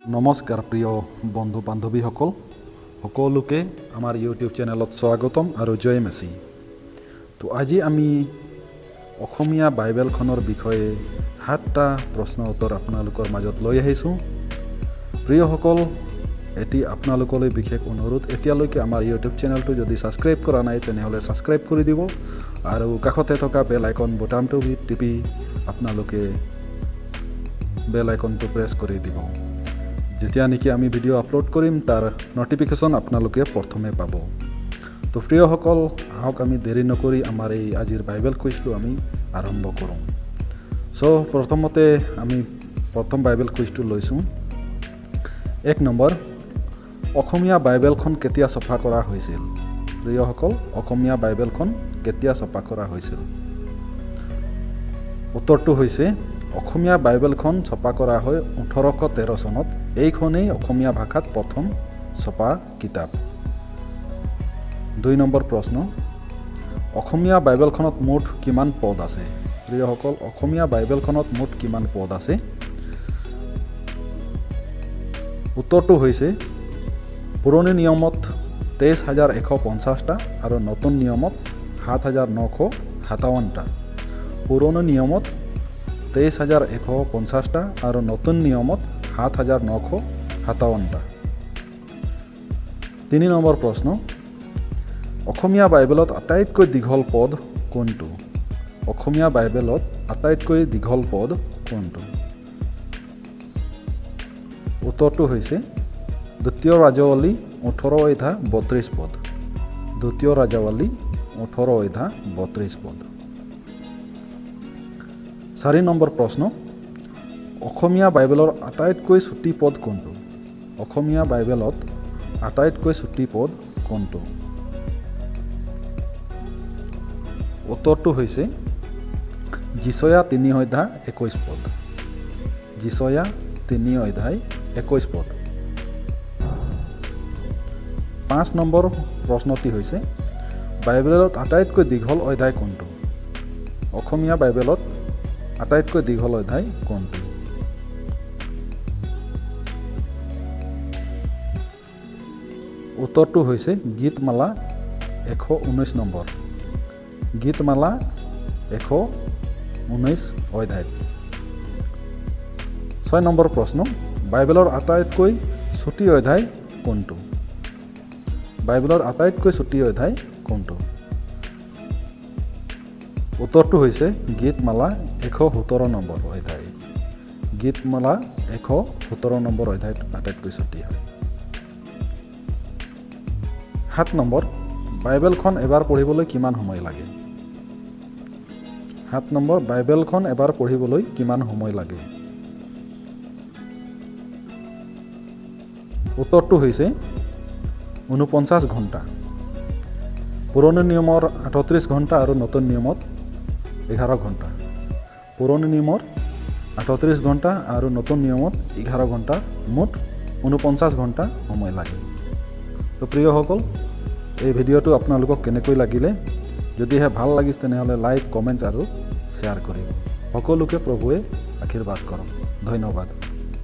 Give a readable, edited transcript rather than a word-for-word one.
নমস্কাৰ প্ৰিয় বন্ধু বান্ধৱীসকল, সকলোকে আমাৰ ইউটিউব চেনেলত স্বাগতম আৰু জয় মেচি। তো আজি আমি অসমীয়া বাইবেলখনৰ বিষয়ে 7টা প্ৰশ্ন উত্তৰ আপোনালোকৰ মাজত লৈ আহিছোঁ। প্ৰিয়সকল, এটি আপোনালোকলৈ বিশেষ অনুৰোধ, এতিয়ালৈকে আমাৰ ইউটিউব চেনেলটো যদি ছাবস্ক্ৰাইব কৰা নাই তেনেহ'লে ছাবস্ক্ৰাইব কৰি দিব আৰু কাষতে থকা বেল আইকন বুটামটো টিপি আপোনালোকে বেল আইকনটো প্ৰেছ কৰি দিব। যেতিয়া নেকি আমি ভিডিঅ' আপলোড কৰিম তাৰ নটিফিকেশ্যন আপোনালোকে প্ৰথমে পাব। তো প্ৰিয়সকল, আহক আমি দেৰি নকৰি আমাৰ এই আজিৰ বাইবেল কুইজটো আমি আৰম্ভ কৰোঁ। চ' প্ৰথমতে আমি প্ৰথম বাইবেল কুইজটো লৈছোঁ। 1 নম্বৰ, অসমীয়া বাইবেলখন কেতিয়া ছপা কৰা হৈছিল? প্ৰিয়সকল, অসমীয়া বাইবেলখন কেতিয়া ছপা কৰা হৈছিল? উত্তৰটো হৈছে অসমীয়া বাইবেলখন ছপা কৰা হয় 1813 চনত। এইখনেই অসমীয়া ভাষাত প্ৰথম ছপা কিতাপ। 2 নম্বৰ প্ৰশ্ন, অসমীয়া বাইবেলখনত মুঠ কিমান পদ আছে? প্ৰিয়সকল, অসমীয়া বাইবেলখনত মুঠ কিমান পদ আছে? উত্তৰটো হৈছে পুৰণি নিয়মত 23,150টা আৰু নতুন নিয়মত 7,957টা। পুৰণি নিয়মত 23,150টা আৰু নতুন নিয়মত 7,957টা। 3 নম্বৰ প্ৰশ্ন, অসমীয়া বাইবেলত আটাইতকৈ দীঘল পদ কোনটো? অসমীয়া বাইবেলত আটাইতকৈ দীঘল পদ কোনটো? উত্তৰটো হৈছে দ্বিতীয় ৰাজাৱলী 18 অধ্যায় 32 পদ। দ্বিতীয় ৰাজাৱলী 18 অধ্যায় 32 পদ। 4 নম্বৰ প্ৰশ্ন, অসমীয়া বাইবেলৰ আটাইতকৈ চুটি পদ কোনটো? অসমীয়া বাইবেলত আটাইতকৈ চুটি পদ কোনটো? উত্তৰটো হৈছে যিচয়া 3 অধ্যায় 21 পদ। যিচয়া 3 অধ্যায় 21 পদ। 5 নম্বৰ প্ৰশ্নটি হৈছে বাইবেলত আটাইতকৈ দীঘল অধ্যায় কোনটো? অসমীয়া বাইবেলত আটাইতকৈ দীঘল অধ্যায় কোনটো? উত্তৰটো হৈছে গীতমালা 119 নম্বৰ। গীতমালা 119 অধ্যায়। 6 নম্বৰ প্ৰশ্ন, বাইবেলৰ আটাইতকৈ চুটি অধ্যায় কোনটো? বাইবেলৰ আটাইতকৈ চুটি অধ্যায় কোনটো? উত্তৰটো হৈছে গীতমালা 117 নম্বৰ অধ্যায়। গীতমালা 117 নম্বৰ অধ্যায় আটাইতকৈ চুটি হয়। 7 নম্বৰ, বাইবেলখন এবাৰ পঢ়িবলৈ কিমান সময় লাগে? 7 নম্বৰ, বাইবেলখন এবাৰ পঢ়িবলৈ কিমান সময় লাগে? উত্তৰটো হৈছে 49 ঘণ্টা। পুৰণি নিয়মৰ 38 ঘণ্টা আৰু নতুন নিয়মত 11 ঘণ্টা। পুৰণি নিয়মৰ 38 ঘণ্টা আৰু নতুন নিয়মত 11 ঘণ্টা, মুঠ 49 ঘণ্টা সময় লাগে। তো প্ৰিয়সকল, এই ভিডিঅ'টো আপোনালোকক কেনেকৈ লাগিলে? যদিহে ভাল লাগিছে তেনেহ'লে লাইক, কমেণ্টছ আৰু শ্বেয়াৰ কৰিব। সকলোকে প্ৰভুৱে আশীৰ্বাদ কৰক। ধন্যবাদ।